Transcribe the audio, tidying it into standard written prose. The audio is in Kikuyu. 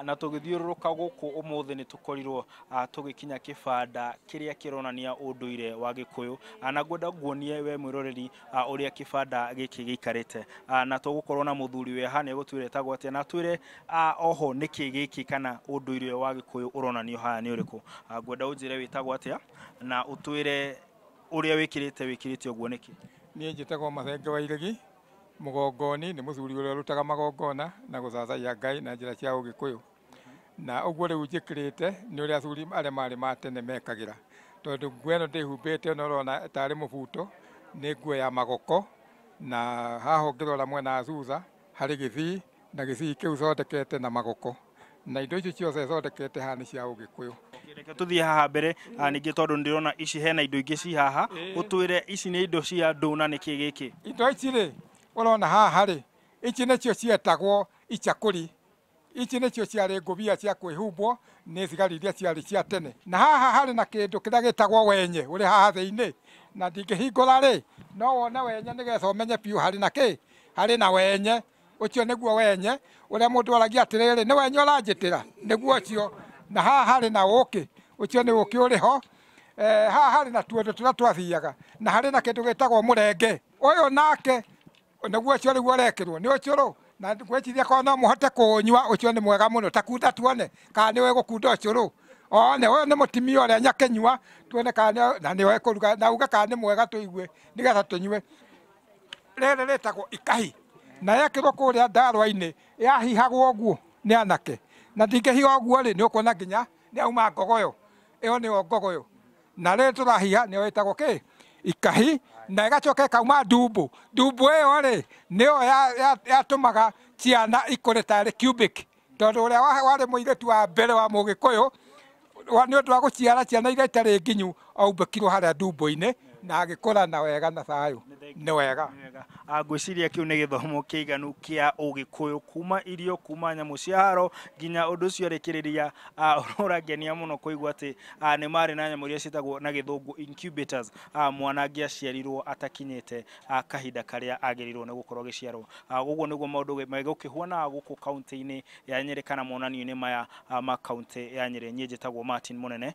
Na tũgĩthiũrũrũka gũkũ ũmũthĩ nĩ tũkorirwo tũgĩkinya kĩbanda kĩrĩa kĩronania ũndũire wa Gĩkũyũ. Na ngwenda nguonie we mwĩroreri ũrĩa kĩbanda gĩkĩ gĩikarĩte. Na tũgũkorwo na mũthuri wĩ haha, nĩ egũtwĩra etagwo atĩa na atwĩre oho nĩkĩ gĩkĩ kana ũndũire wa Gĩkũyũ ũronanio haha nĩ ũrĩkũ. Ngwenda ũnjĩre wĩtagwo atĩa na ũtwĩre ũrĩa wĩkĩrĩte ũguo nĩkĩ. Niĩ njĩtagwo Mathenge wa Iregi Mũgongoni, nĩ mũthuri ũrĩa ũrutaga magongona na gũthathaiya Ngai na njĩra cia Ũgĩkũyũ. Na ũguo rĩu njĩkĩrĩte nĩ ũrĩa athuri arĩa marĩ ma tene mekagĩra, tondũ nguo ĩno ndĩhumbĩte ĩno ũrona tarĩ mũbuto nĩ nguo ya magoko, na haha ũngĩrora mwena wa thutha harĩ gĩthii, na gĩthii kĩu thondekete na magoko, na indo icio ciothe thondekete haha nĩ cia Ũgĩkũyũ. Reke tũthiĩ haha mbere ningĩ, tondũ ndĩrona ici hena indo ingĩ ci haha, ũtwĩre ici nĩ indo cia andũ na nĩkĩ gĩkĩ. Indo ici rĩ ũrona haha rĩ, ici nĩcio cietagwo icakũri. Ici nĩcio ciarĩ ngũbia cia kwĩhumbwo nĩ thigari iria ciarĩ cia tene. Na haha harĩ na kĩndũ kĩrĩa gĩtagwo wenye ũrĩ haha thĩinĩ, na ndingĩhingũra rĩ, no wone wenye nĩgetha ũmenye biũ harĩ na kĩ, harĩ na wenye. Ũcio nĩguo wenye ũrĩa mũndũ aragia atĩrĩrĩ, nĩ wenye ũranjĩtĩra, nĩguo ũcio. Na haha harĩ na ũkĩ, ũcio nĩ ũkĩ ũrĩ ho. Haha harĩ na tuondo tũrĩa twathiaga, na harĩ na kĩndũ gĩtagwo mũrenge. Ũyũ nake nĩguo ũcio rĩu ũrekĩrwo nĩ ũcũrũ, na ngwĩciria korwo no mũhote kũũnyua ũcio nĩ mwega mũno. Ta kunda tuone kana nĩwe gũkunda ũcũrũ. One ũyũ nĩ mũtimia ũrĩa nyakĩnyua, tuone kana na nĩwe kũruga na uge kana nĩ mwega, tũigue nĩgetha tũnyue. Rĩrĩ rĩtagwo ikahi, na yekĩrwo kũrĩa ndarwa-inĩ yahihagwo ũguo nĩ anake, na ndingĩhiha ũguo rĩ, nĩ ũkuona nginya nĩ auma ngogoyo. Ĩyo nĩyo ngogoyo, na rĩrĩ tũrahiha nĩyo ĩtagwo kĩ, ikahi, na ĩgacoka ĩkauma ndumbu. Ndumbu ĩyo rĩ nĩyo yatũmaga ciana ikũre tarĩ cubic, tondũ ũrĩa warĩ mũirĩtu wa mbere wa Mũgĩkũyũ nĩ ũndũ wa gũciara ciana iria itarĩ nginyu aumbĩkirwo harĩa ndumbu-inĩ na agĩkũra na wega na thayũ. Nĩ wega. Ngwĩciria kĩu nĩ gĩthomo kĩiganu kĩa Ũgĩkũyũ, kuma irio, kuma nyamũ cia haro, nginya ũndũ ũcio rĩkĩrĩria ũrangenia mũno kũigua atĩ nĩ marĩ na nyamũ iria ciĩtagwo na Gĩthũngũ incubators, mwana angĩaciarirwo atakinyĩte kahinda karĩa agĩrĩirwo nĩ gũkorwo agĩciarwo. Ũguo nĩguo maũndũ megũkĩhuana gũkũ kaũntĩ-inĩ ya Nyĩrĩ kana monanio-inĩ maya ma kaũntĩ ya Nyĩrĩ. Niĩ njĩtagwo Martin Mũnene.